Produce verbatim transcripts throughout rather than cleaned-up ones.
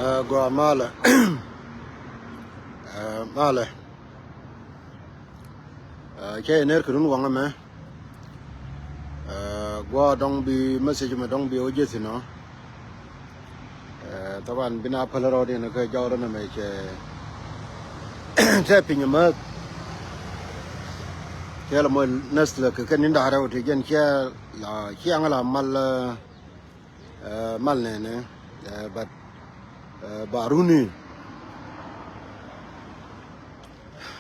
Ɛ, gɔaa malɛ. Ɛ, malɛ. Ɛ, cɛ yɛ ner kɛ run waŋ ɛmɛ. Ɛ, gɔaa dɔŋ bi message mɛ dɔŋ bi wä jeth inɔ. Ɛ, thaban bi na päl rɔɔd in kä jɔwrä nɛ mɛ cɛ tɛ piny mäth. Cɛ lɛ mɔ nɛs lɛ kɛ kɛ ni da̱rɛ wä ti jɛn cɛ la ciaŋ la mal, ɛ, mal nɛnɛ, ɛ, but, ɛ, ba runi.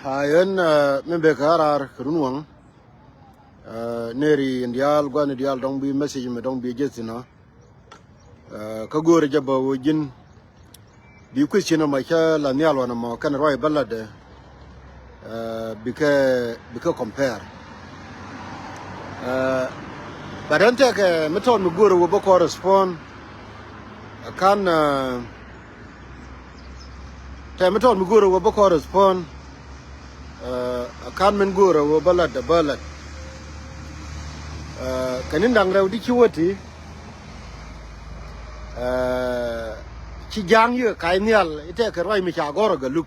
A yɛn, ɛ, mi bek a raar kɛ run waŋ, ɛ, neri in diaal guani diaal dɔŋ bi message mi dɔŋ bi jeth inɔ. Ɛ, kä go̱o̱rɛ jɛ bä wä ji̱n bi question ɛmɔ cä la nhial wanɛ mɔ kɛn ruac bä latdɛ, ɛ, bikɛ, bikɛ compare. Ɛ, but ɛn tɛkɛ mi tɔt mi go̱o̱rɛ wä bä kɔn respond. Ɛ, kan, ɛ, tɛ mi tɔt mi go̱o̱rɛ wä bä kɔn respond. Ɛ, ɛ, kan min go̱o̱rɛ wä bä latdɛ bä lat. Ɛ, kɛ ni da̱ŋ rɛw di ci wä ti. Ɛ, ci ja̱a̱ŋ yikɛ ka̱c nhial i̱ tɛkɛ ruac mi ca gɔ̱r ɛ Galuk.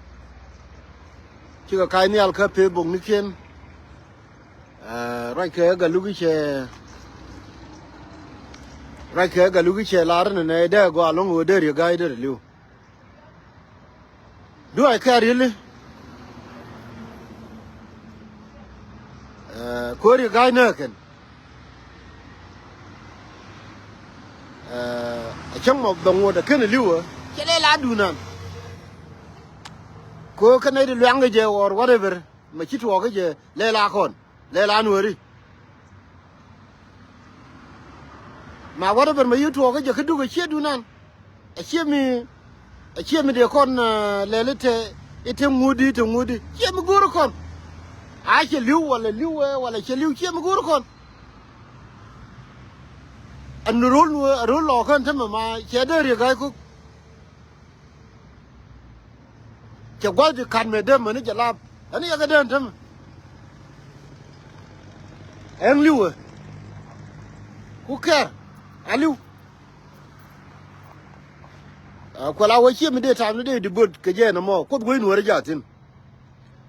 Cikɛ ka̱c nhial kä Facebook nikiɛn. Ɛ, ruac kɛ Galuk i̱ cɛ, ruac kɛ Galuk i̱ cɛ lar ni nɛ dee gɔaa lo̱ŋ ɣöö dee riek ga̱a̱c dee ri li̱w. Do I care really? Ɛ, ko̱ri ga̱a̱c nääkɛn. Ɛ, a cäŋ mɔ bɛ ŋot a ken a li̱wä cɛ lɛ la dunan. Ko kä nɛy ti luaŋ kɛ jɛ or whatever mɛ ci tuɔɔk kɛ jɛ lɛ la kɔn lɛ la nuɔri. Ma whatever mɛ yi tuɔɔk kɛ jɛ kä duk a ciɛ dunan. A ciɛ mi, a ciɛ mi dee kɔn, ɛ, lɛl i̱ te, i̱ te ŋudi, te ŋudi. Ciɛ mi go̱o̱r kɔn. A cɛ li̱w wala li̱w, ɛ, wala cɛ li̱w ciɛ mi go̱o̱r kɔn. Ɛn ro̱l nuɔ̱ɔ̱r, a ro̱l lɔɔkä ɛn tämɛ ma cɛ dee riek ga̱a̱c ko̱k. Cɛ gua̱th ti ka̱n mɛ dee mäni jɛ lap. Ɛn yɛ kɛ dee ɛn tämɛ. Ɛn li̱w ɛ. Ku kɛr. A li̱w. Ɛ, kuɛl a wä ciɛ mi dee tam ni dee di böt kɛ jɛ ɛn ɛmɔ. Kuoth wec nuɔ̱ɔ̱r ja̱ thi̱n.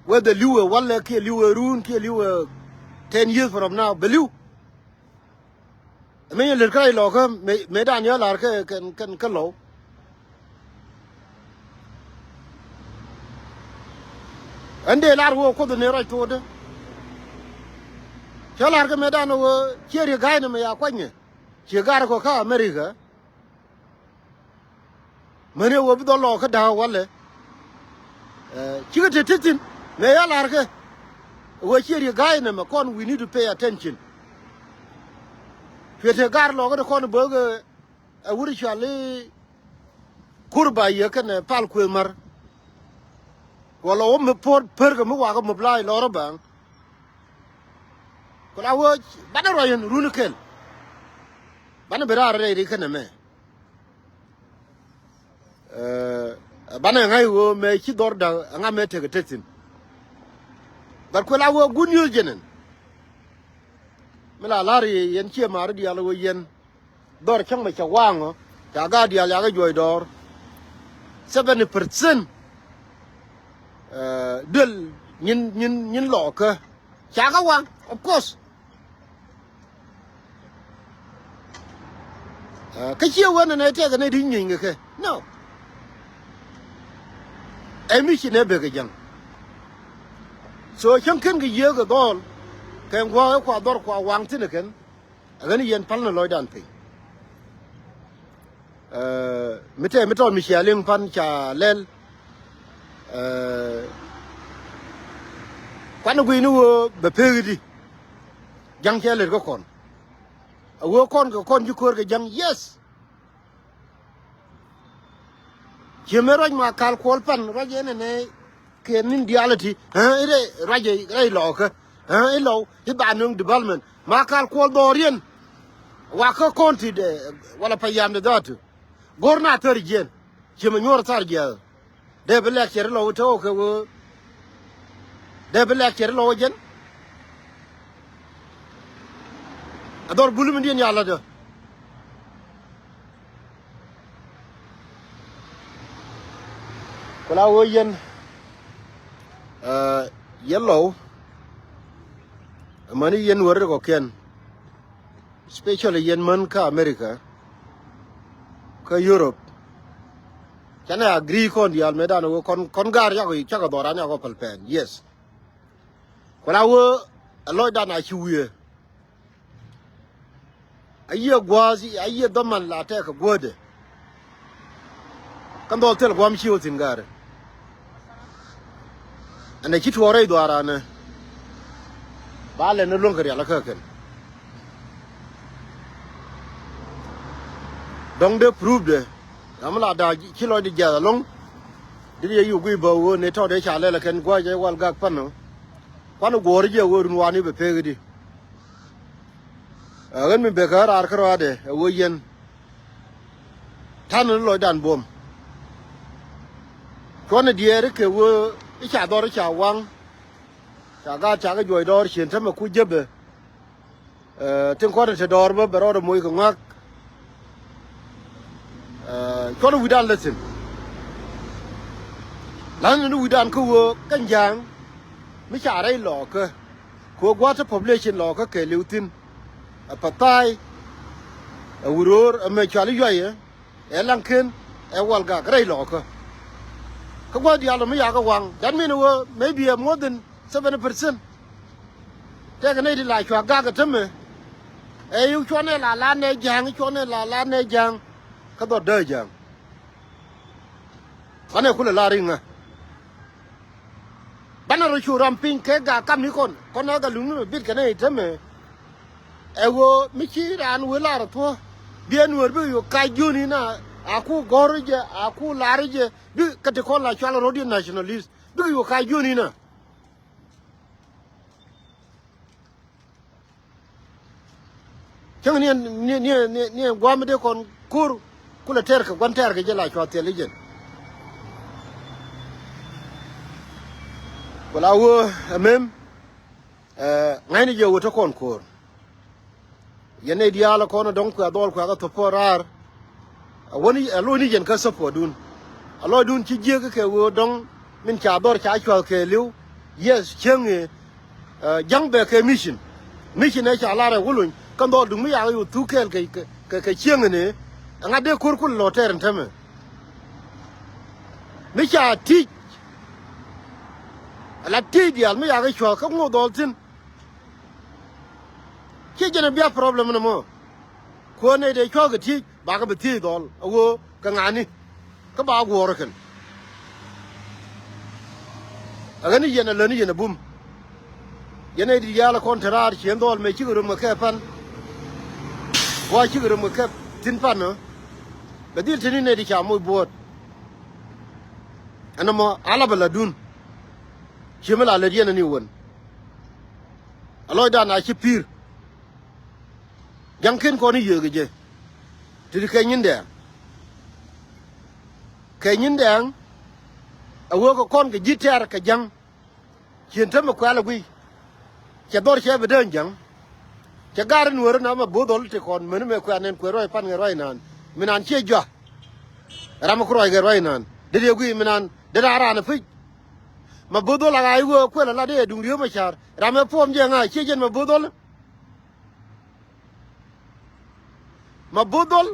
Whether li̱w ɛ walɛ kiɛ li̱w ɛ run kiɛ li̱w ɛ ten years from now. Bɛ li̱w. Mëë yɛ lät kä rac lɔkä mëë, mëë dan yɛ lar kä, kä, kä, kä lɔw. Ɛn dee lar wä kuoth ni rac tuɔɔdä. Cä lar kä mëë dan wä ciɛ riek ga̱a̱c ni mɛ ya kuanyɛ. Ciɛ gar kɔ kä America. Mäni ɣöö bi dhɔl lɔɔkä da̱a̱k walɛ. Ɛ, cikɛ te te thi̱n mëë ya la̱rkɛ. Ɣöö ciɛ riek ga̱a̱c nɛmɛ kɔn, we need to pay attention. Cuɛ te gar lɔɔkä ti kɔn bäkɛ ɛ wur cuali kur ba yɛ kɛnɛ pal kuëëth mär. Wala wä mi puɔ̱r pärkɛ mi wakä mup la̱a̱c lɔrä ba̱a̱ŋ. Ku la wee banɛ ruac in run kɛl. Banɛ bi raar rɛy ri kɛnɛ mɛ. Ɛ, banɛ ŋa̱c ɣöö mɛ ci dhɔr da̱k ɛŋa mɛ tekɛ te thi̱n. But ku la wee good news jɛnɛn. Mi la la̱r yɛ yɛn ciɛ ma̱a̱r diaal ɣöö yɛn dhɔr cäŋ mɛ cɛ waŋ ɔ ca gaat diaal yakɛ juɔc dɔɔr. Seventy percent, ɛ, duel nyin, nyin, nyin lɔɔkä. Ca kɛ waŋ, of course. Ɛ, kä ciɛ wen ɛn ɛ tɛk ɛn ɛ di nyieeny kɛ kɛ. No. Ɛ mi ci nɛ bek kɛ jäŋ. So cäŋ ken kɛ yiëë kɛ dhɔɔl kɛ ŋuäk ɛ kua dhɔr kua waŋ thi̱n ɛ kɛn. Ɛ ɣän yɛn päl ni lɔcdan piny. Ɛ, mi tɛ mi tɔt mi cia liŋ pan ca lɛl. Ɛ, kuan gui̱ni wee bɛ pek di. Ja̱ŋ cɛ lɛt kä kɔn. A wee kɔn kɛ kɔn ci ko̱r kɛ ja̱ŋ, yes. Ciɛ mëë ruac ma kal kuɔl pan ruac ɛn ɛnɛ. Kɛ nin diality, ɛ, i̱ rɛy ruac ɛ rɛy lɔɔkä, ɛ, i̱ lɔw i̱ ba nöŋ development ma kal kuɔl dhɔriɛn. Wakä kɔn ti dɛ wala pa yamdɛ dhatu. Go̱r na thäri jiɛn. Ciɛ mɛ nyuɔr thar jiɛth. Dee bi lɛk cɛ ri lɔw i̱ te wä kɛ wee. Dee bi lɛk cɛ ri lɔw i̱ jɛn. A dhɔr bul mi diɛn yalädä. Ku la ɣöö yɛn, ɛ, yɛn Lɔw, amäni yɛn Nuäär ti kɔ̱kiɛn, especially yɛn män kä America, kä Europe. Canɛ agree kɔn diaal mëëdan ɣöö kɔn, kɔn gaar cakɔ, cakɔ dhɔran cakɔ pɛl pɛn. Yes. Ku la ɣöö ɛ lɔcdan a ci wiee. A yiëë gua̱a̱th, a yiëë dhɔman la tɛk kɛ guätdɛ. Kä dhɔl thil gua̱a̱m ci wä thi̱n ga̱a̱rɛ. Ɛn ɛ ci tuɔɔk rɛy dhuaaranɛ. Ba lɛn ni luäŋ kɛ rial kä kɛn. Dɔ̱ŋ dee proof dɛ. Ram la da̱a̱ ci lɔcdɛ jiath ɛlɔ̱ŋ. Dit yɛ yuk guiy bä ɣöö ni tɔ̱ dee ca lɛl ɛ kɛn gua̱a̱c ɛ wal gak pan ɔ. Kuan ɛ guɔ̱ɔ̱r jiɛ ɣöö run wani bɛ pek di. Ɛ ɣän mi bekɛ ɣän raar kärɔaadɛ ɛ ɣöö yɛn. Ta̱n ni lɔcdan buɔ̱m. Cuɔ̱n ɛ diɛɛri kɛ ɣöö i̱ ca dhɔr i̱ ca waŋ. Ca gaat ca kɛ juɔc dɔɔr cien tämɛ ku jepɛ. Ɛ, tin kɔn te dɔɔr bä bɛ rɔɔdɛ moc kɛ ŋɔak. Ɛ, cuɔn wi̱dan lɛ thi̱n. La̱th ni wi̱dan kä ɣöö kä ja̱a̱ŋ mi ca rɛy lɔɔkä. Kɛ ɣöö gua̱a̱th te population lɔɔkä kɛɛliw thi̱n. Ɛ Pathai, ɛ Wuror, ɛ mɛ cual i̱ Yuayɛ, ɛ Laŋken, ɛ Walgak rɛy lɔɔkä. Kä gua̱a̱th diaal ɔ mi yakɛ waŋ, that mean ɣöö maybe ɛ more than seventy percent. Tɛkɛ nɛy ti la cua gak ɛ tämɛ. Ɛ i̱ cuɔnɛ la la nɛ ja̱a̱ŋ, cuɔnɛ la la nɛ ja̱a̱ŋ. Kä dhɔt dee ja̱a̱ŋ. Banɛ kulɛ la riŋä. Banɛ rɔ cu ram piny kɛ gak kamni kɔn. Kɔn ɛ gak luŋni bit kɛ nɛy tämɛ. Ɛ ɣöö mi ci raan wee lar thuɔ̱. Biɛ Nuäär bikɛ yo̱ kac jiöni na. A ku gɔ̱r jɛ, a ku lar jɛ. Bi kä ti kɔn la cual rɔ̱diɛn nationalist. Bikɛ yo̱ kac jiöni na. Cäŋ ni, ni, ni, ni, ni gua̱a̱m mi dee kɔn ko̱r kulɛ tɛr kɛ gua̱n tɛr kɛ jɛ la cua thil i̱ jɛn. Ku la wee ɛmɛm, ɛ, ŋa̱cni jɛ wee te kɔn ko̱r. Yɛn nɛy diaal kɔn dɔ̱ŋ kuɛ dhɔl kuɛ kä thop raar. A wäni a lo̱cni yɛn kä support dun. A lɔcdun ci jiäk kɛ ɣöö dɔ̱ŋ min ca dhɔr ca cua̱th kɛɛliw. Yes, cieŋ ëë, ɛ, ja̱ŋ bɛ kɛ mission. Mission ëë ca lar ɛ wä lony kä dhɔl duŋ mi yak yo̱o̱ thuk kɛɛl kɛ, kɛ, kɛ, kɛ cieŋ ëë. Ɛŋa dee ko̱r kul lɔ tɛɛr ɛn täämɛ. Mi ca ti̱c. Ala ti̱c diaal mi yak cua̱th kä ŋo̱o̱k dhɔl thi̱n. Ciɛ jɛn a bia problem ni mɔ. Kuäär nɛy dee cua̱k kɛ thiec bakɛ bi thiec dhɔl a ɣöö kɛ ŋa̱ni. Kä ba guɔ̱ɔ̱r kɛn. A ɣän ni yɛn a läni yɛn a bum. Yɛn nɛy di ya̱a̱l a kɔn te raar ciën dhɔl mëë cikɛ rom kɛ kɛ pan. Wa cikɛ rom kɛ kɛ thi̱n pan ɔ. Bɛ dhil te ni nɛy di ca moc buɔ̱ɔ̱t. Ɛn ɛmɔ a la bɛ la dun. Cië mi la lät yɛn ani wän. A lɔcdan a ci pi̱i̱r. Ja̱ŋ ken kɔn i̱ yieek ɛ jɛ. Ti ti kɛ nyin dɛɛŋ. Kɛ nyin dɛɛŋ. A wee kɛ kɔn kɛ ji̱ tɛ̈r kɛ ja̱ŋ. Cien te mi kuɛl ɛ guiy. Cɛ dhɔr cɛ bi dee ja̱ŋ. Cɛ gar in weri na mɛ bo̱o̱th dhɔl ti kɔn meni mɛ kuɛn nɛn kuɛ ruac pan kɛ ruac naan. Mi naan ciɛ jɔak. Ram mi ku ruac kɛ ruac naan. Dee dee guiy mi naan dee raa raan ɛ pi̱c. Mɛ bo̱o̱th dhɔl a ɣaac wee kuɛl a la dee duŋ riöm ɛ ca̱r. Ram ɛ puɔm jɛ ŋa̱c ciɛ jɛn mɛ bo̱o̱th dhɔl. Ma bo̱o̱th dhɔl.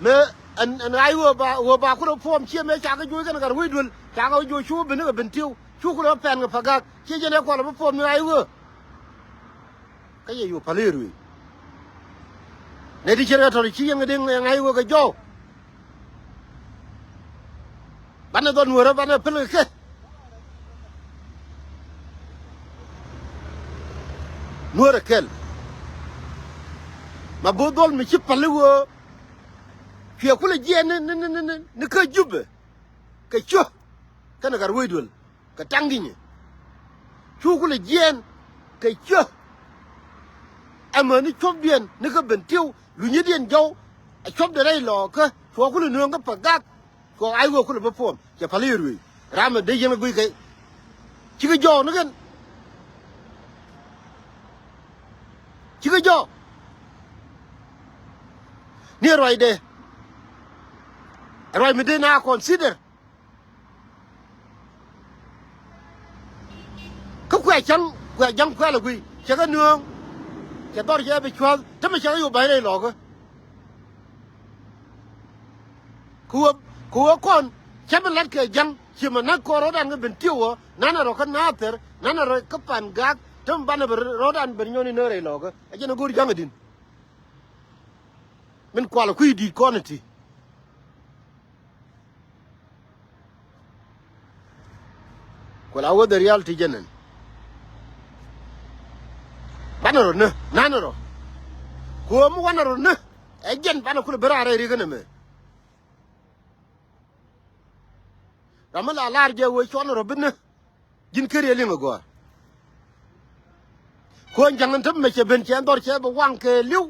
Mëë ɛn, ɛn ɣaac ɣöö ba, ɣöö ba kulɛ puɔm ciɛ mëë cakɛ juɔc kɛn gat wec duël. Cakɛ juɔc cu ben ni kɛ ben tiw. Cu kulɛ pɛn kɛ Pagak. Ciɛ jɛn ɛ kualɛ bi puɔm ni ɣaac ɣöö. Kä yɛ yo̱o̱ päl i̱ ruëëc. Nɛ ti ciɛn kɛ tɔ̱r ci yɛn kɛ diŋ ɛn ɣaac ɣöö kɛ jɔw. Banɛ dhɔl nuɔ̱ɔ̱rä banɛ päl kɛ kɛ. Nuɔ̱ɔ̱rä kɛl. Ma bo̱o̱th dhɔl mi ci päl i̱ ɣöö. Cuɛ kulɛ jiɛɛn ni, ni, ni, ni, ni, ni kä Jubɛ. Kɛ ciö. Kɛnɛ gat wec duël. Kɛ taŋ di̱nyɛ. Cu kulɛ jiɛɛn. Kɛ ciö. Ɛmɛ ni cuɔ̱pdiɛn ni kä ben tiw. Lunyädiɛn jɔw. Ɛ cuɔ̱pdɛ rɛy lɔɔkä. Cuɔ kulɛ nööŋ kä Pagak. Kɛ ɣaac ɣöö kulɛ bä puɔm cɛ päl i̱ ruëëc. Ram ɛ dee yɛn kɛ guic kɛ. Cikɛ jɔɔk ni kɛn. Cikɛ jɔɔk. Ni ɛ ruacdɛ. Ɛ ruac mi dee na consider. Cäŋ kuɛ ja̱ŋ kuɛl ɛ guiy cɛ kɛ nööŋ. Cɛ dhɔr cɛ bi cua̱th tämɛ cɛ kɛ yop ba̱ny rɛy lɔɔkä. Kɛ ɣöö kɛ ɣöö kɔn cä bi la̱t kɛ ja̱ŋ ci mɛ näk kɔn rɔ̱dan kä ben ti̱ew ɣöö nanɛ rɔ kä Nathir nanɛ rɔ kä Pan Gak tämɛ banɛ bi rɔ̱dan ben nyɔn inä rɛy lɔɔkä. Ɛ jɛn ɛ go̱o̱r ja̱ŋ ɛ di̱n. Min kual kui̱ di̱i̱t kɔn ɛ ti. Ku la wä dhɛ rial ti jɛn ɛn. Banɛ rɔ nä nanɛ rɔ. Ku ɣöö mi wanɛ rɔ nä ɛ jɛn banɛ kulɛ bi raar rɛy rikä nɛmɛ. Ram mi la lar jɛ wee cuɔn rɔ bi nä. Ji̱n kä riel liŋ agɔaa. Kuɔn ja̱ŋ in tämɛ cɛ ben cɛ dhɔr cɛ bi waŋ kɛ li̱w.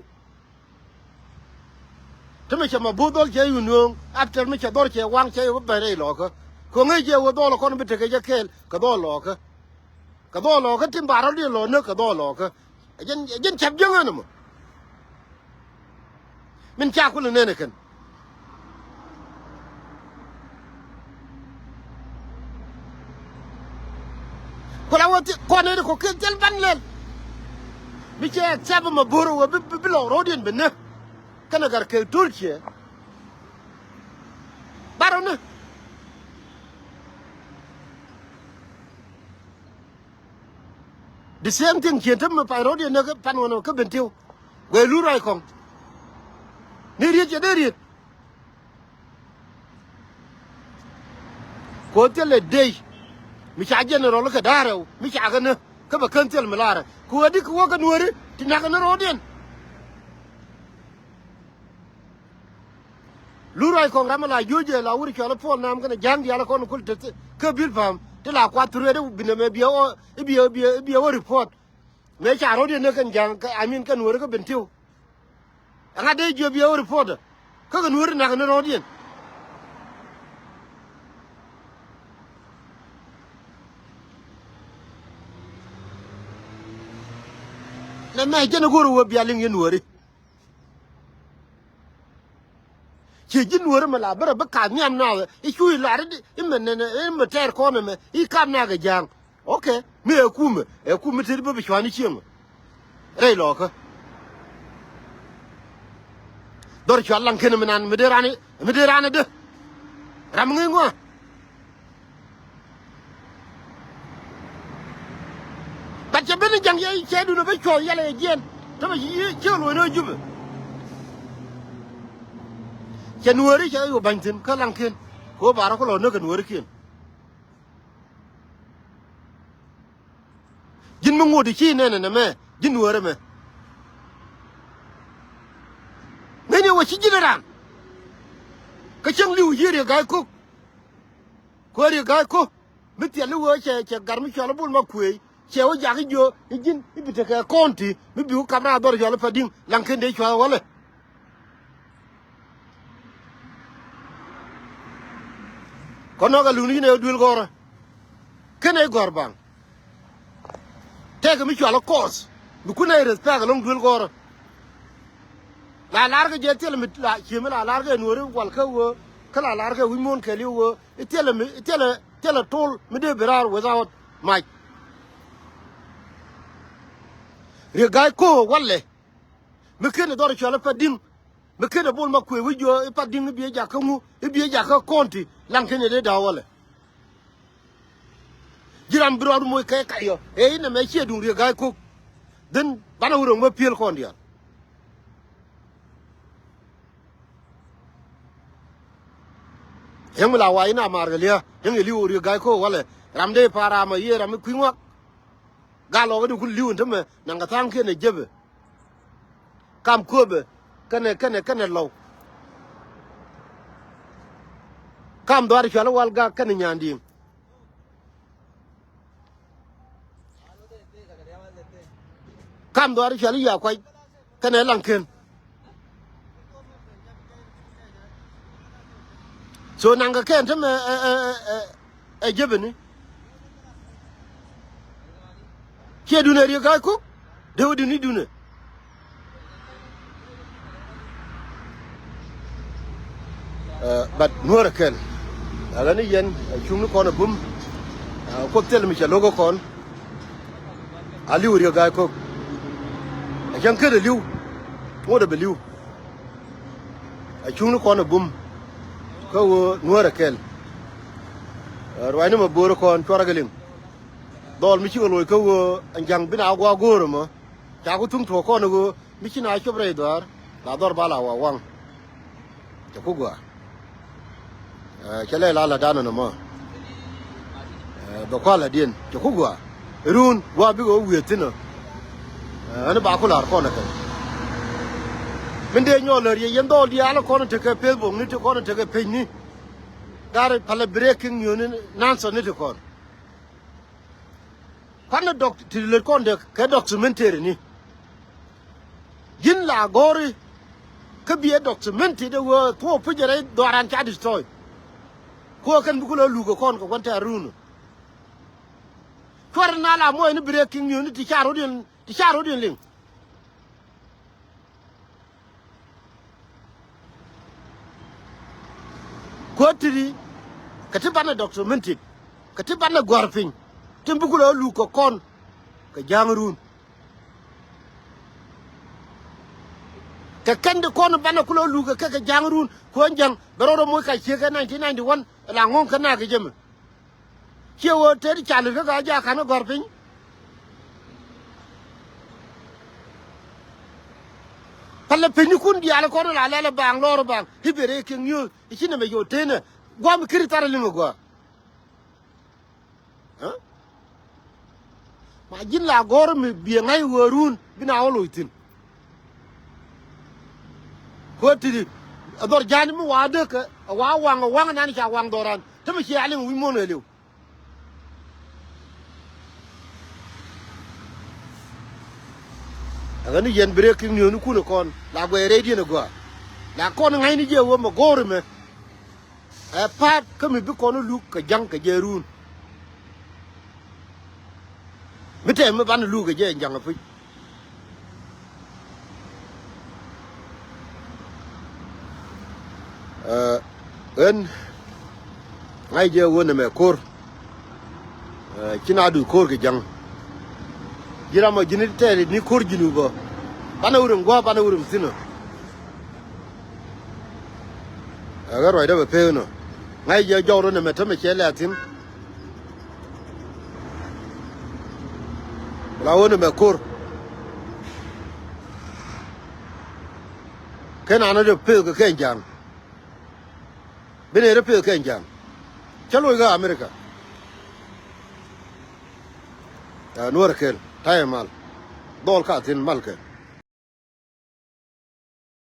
Tämɛ cɛ ma bo̱o̱th dhɔl cɛ yun nööŋ after mi cɛ dhɔr cɛ waŋ cɛ yɛ bi ben rɛy lɔɔkä. Kuɔn ŋäc jɛ wee dhɔl kɔn bi tekɛ jɛ kɛɛl kɛ dhɔl lɔɔkä. Kɛ dhɔl lɔɔkä tim ba rɔ̱diɛn lɔɔk näk kɛ dhɔl lɔɔkä. Ɛ jɛn ɛ jɛn cäp jiäŋ ɛn ɛmɔ. Min ca kulɛ nɛn ɛ kɛn. Ku la wä kɔn nɛn ɛ kɔ kɛ thil ban lɛl. Mi cɛ accept ma bo̱r wä bi bi lɔɔk rɔ̱diɛn bi näk. Kɛnɛ gar kɛ to̱l ciɛ. Barɔ ni. The same thing cien te mi pay ro̱diɛn ni kä pan ɣän kä Bentiu. Guɛ lu ruac kɔŋ. Ni riet cɛ dee riet. Kuɔ thilɛ dey. Mi ca general kɛ da̱a̱r rɛw mi ca kɛ ni kä bɛ kän thil mi laarɛ. Kuɔ di kɛ wä kɛ nuääri ti nak kɛ ni ro̱diɛn. Lu ruac kɔŋ ram mi la juɔ̱c jɛ la wur cɔl i̱ Puɔl Nam kɛnɛ ja̱a̱ŋ diaal ikɔn ikul te kä Bilpam ti la kuath thurɛ dee binɛ mɛ biɛ wä i̱ biɛ i̱ biɛ i̱ biɛ wä report. Mëë ca ro̱diɛn ni kɛn ja̱a̱ŋ kɛ I mean kɛn nuääri kä Bentiu. Ɛŋa dee jiö biɛ wä report kä kɛ nuääri nak ni ro̱diɛn. Nɛ mɛ jɛn i̱ go̱o̱r i̱ wee bia liŋ yɛn nuääri. Ciɛ ji̱ nuääri mɛ la bärɛ bi kath nhiam naath i̱ cu i̱ lar i̱ mɛ nɛnɛ i̱ mɛ tɛɛr kɔn ɛmɛ i̱ kap naath kɛ ja̱a̱ŋ. Okay. Mi ɛ kumɛ ɛ kumɛ tet bä bi cuani cieŋ. Rɛy lɔɔkä. Dhɔr cual laŋ ken mi nan mi dee rani mi dee rani dee. Ram ŋi̱i̱ŋ ŋuan. But cɛ ben ni ja̱ŋ yɛ cɛ dun a bä cuɔth yɛlɛ yɛ jiɛn. Tämɛ ci ciek luɔ̱c ni Jubɛ. Cɛ nuääri cɛ yu ba̱ny thi̱n kä laŋkiɛn. Kɛ ɣöö ba rɔ kä lɔ näk kɛ nuäärikiɛn. Ji̱n mi ŋot i̱ ci nɛnɛ nɛmɛ ji̱n nuäärä mɛ. Ŋäcni wä ci ji̱n raan. Kä cäŋ li̱w yiëër yɛ ga̱a̱c ko̱k. Kuäär yɛ ga̱a̱c ko̱k mi thiɛl i̱ wee cɛ cɛ gar mi cual i̱ bul ma kuëëc cɛ wä jak i̱ jiö i̱ ji̱n i̱ bi tekɛ kɔn ti mi bi wä kap raar dhɔr cual i̱ pa di̱ŋ laŋ ken dee cual i̱ wälɛ. Kɔn nɔk a luni yinɛ duel gɔrä. Kenɛ gɔr baŋ. Tɛk mi cual a kɔɔth mi kun a respect alɔŋ duel gɔrä. La lar kɛ jɛ thil mi la cie mi la lar kɛ nuɔri wal kä wee kä la lar kɛ wi̱c muɔ̱n kɛɛliw wee. Thil mi thil thil tol mi dee bi raar without mac. Riek ga̱a̱c ko̱o̱k walɛ. Mi ken dhɔr cual i̱ pa di̱ŋ. Mi ken a bol ma kuëë wi̱c juɔ i̱ pat di̱ŋ i̱ biɛ jakä ŋu i̱ biɛ jakä kɔn ti laŋ ken i̱ dee da̱a̱ walɛ. Ji̱ ram bi rɔɔd moc kɛ kac yɔ ëë inɛ mɛ ciɛ duŋ Riek ga̱a̱c ko̱k. Dhän banɛ wä ro̱ŋ bä piël kɔn diaal. Yäŋ mi la wac inɛ a maarkɛ lia̱a̱ yäŋ yɛ li̱w Riek ga̱a̱c ko̱k walɛ ram dee pa̱a̱r ram a yiëë ram i̱ kui̱ ŋuak. Gal lɔɔk in kun li̱w in tämɛ naŋ kɛ tha̱a̱ŋkiɛn ɛ jepɛ. Kam kööbɛ kɛnɛ kɛnɛ kɛnɛ lɔw. Kam dhɔaar cual i̱ wal gak kɛnɛ nyandi̱i̱ŋ. Kam dhɔaar cual i̱ yakuac kɛnɛ laŋken. So naŋ kɛ kɛn tämɛ ɛ ɛ ɛ ɛ jepɛni. Ciɛ dunɛ Riek ga̱a̱c ko̱k dee wä duni dunɛ. Ɛ, but nuɔ̱ɔ̱rɛ kɛn ɛ ɣän ni yɛn ɛ cuŋni kɔn ɛ bum. Ɛ, Kuoth thil mi cɛ lo̱k ɛ kɔn. A li̱w Riek Gai Kok. A cäŋ ket a li̱w. Ŋot a bi li̱w. A cuŋni kɔn a bum. Kä ɣöö Nuäär a kɛl. Ɛ, ruacni mɔ bo̱o̱r kɔn cuarɛ kɛ liŋ. Dhɔl mi cikɛ loc kä ɣöö ɛn ja̱ŋ bi na gua̱a̱ go̱o̱r ɛmɔ. Ca ku thuŋ tuɔɔk kɔn ɣöö mi ci na cop rɛy dhɔaar la dhɔr ba la wa waŋ. Cɛ ku gɔaa. Ɛ, cɛ lɛ la la danɔ nɔmɔ. Ɛ, bɛ kual la diɛn cɛ ku gɔaa. Run gɔaa bikɛ wä wi̱i̱ thi̱n ɔ. Ɛ, ɛn ba ku la̱r kɔn ɛ kɛn. Min dee nyɔɔl lär yɛ yɛn dhɔɔl diaal kɔn tekɛ Facebook ni ti kɔn tekɛ pecni. Gar palɛ breaking news ni nonsense ni ti kɔn. Kuanɛ dɔk ti lät kɔn dee kɛ documentary ni. Ji̱n la gɔ̱ri kä biɛ documentary dee wee thuɔɔk puc rɛy dhɔaran ca destroy. Kuɔ kɛn bi kulɛ luk kɛ kɔn kɛ kuan tɛ̈r run. Cuarɛ na la muɔc ni breaking news ni ti ca rot in, ti ca rot in liŋ. Kuäär ti̱ti̱ kɛ ti banɛ documented kɛ ti banɛ gua̱r piny. Tin bi kulɛ luk kɛ kɔn kɛ ja̱a̱ŋ run. Kɛ kɛn di kɔn banɛ kulɛ luk kɛ kɛ ja̱a̱ŋ run kuäär ja̱ŋ bɛ rɔɔdɛ moc ka ciek kɛ nineteen ninety-one la ŋo̱ŋ kɛ nak kɛ jɛ mɛ. Ciɛ ɣöö tet ca lät kä ka ja̱ ka̱n ɛ gɔ̱r piny. Pälɛ piny ni kun diaal kɔn la lɛl ɛ baŋ lɔr ɛ baŋ i̱ ben rɛy kek nyuuth i̱ ci nɛmɛ yo̱o̱ tenɛ gua̱a̱m i̱ kiri thar ɛ liŋ ɛ gua̱a̱. Ɛ? Ma ji̱n la gɔ̱r mi biɛ ŋa̱c ɣöö run bi na wä loc thi̱n. Kuäär ti̱ti̱ ɛ dhɔr ja̱a̱n mi wa dee kɛ ɛ wa waŋ ɛ waŋ nan ca waŋ dhɔran. Te mi cia liŋ wi̱c muɔ̱n ɛ liw. Ɛ ɣän ni yɛn breaking news ni kun ɛ kɔn la guɛy rɛydiɛn ɛ gɔaa. La kɔn ŋa̱cni jiɛ wä mɛ go̱o̱r ɛmɛ. Ɛ pa̱a̱t kä mi bi kɔn luk kɛ ja̱ŋ kɛ jɛ run. Mi tɛm mi banɛ luk kɛ jɛ ja̱ŋ ɛ puc. Ɛ, ɣän ŋa̱c jɛ ɣöö nɛmɛ ko̱r. Ɛ, ci na duth ko̱r kɛ ja̱ŋ. Ji̱ ram ɔ ji̱n tɛɛr ni ko̱r ji̱n wupä. Banɛ wurem gua̱a̱p banɛ wurem thi̱n ɔ. Ɛ, ɣän ruacdä bɛ pek inɔ. Ŋa̱c jɛ jɔw rɔ nɛmɛ tämɛ cɛ lɛ a thi̱n. La ɣöö nɛmɛ ko̱r. Ken an rɛ peth kɛ kɛn ja̱a̱ŋ. Bi nɛ rɛ peth kɛn ja̱a̱ŋ. Cä loc kä America. Ɛ, Nuɔr kel ta̱yɛ mal. Dhɔl ka thi̱n mal kɛ.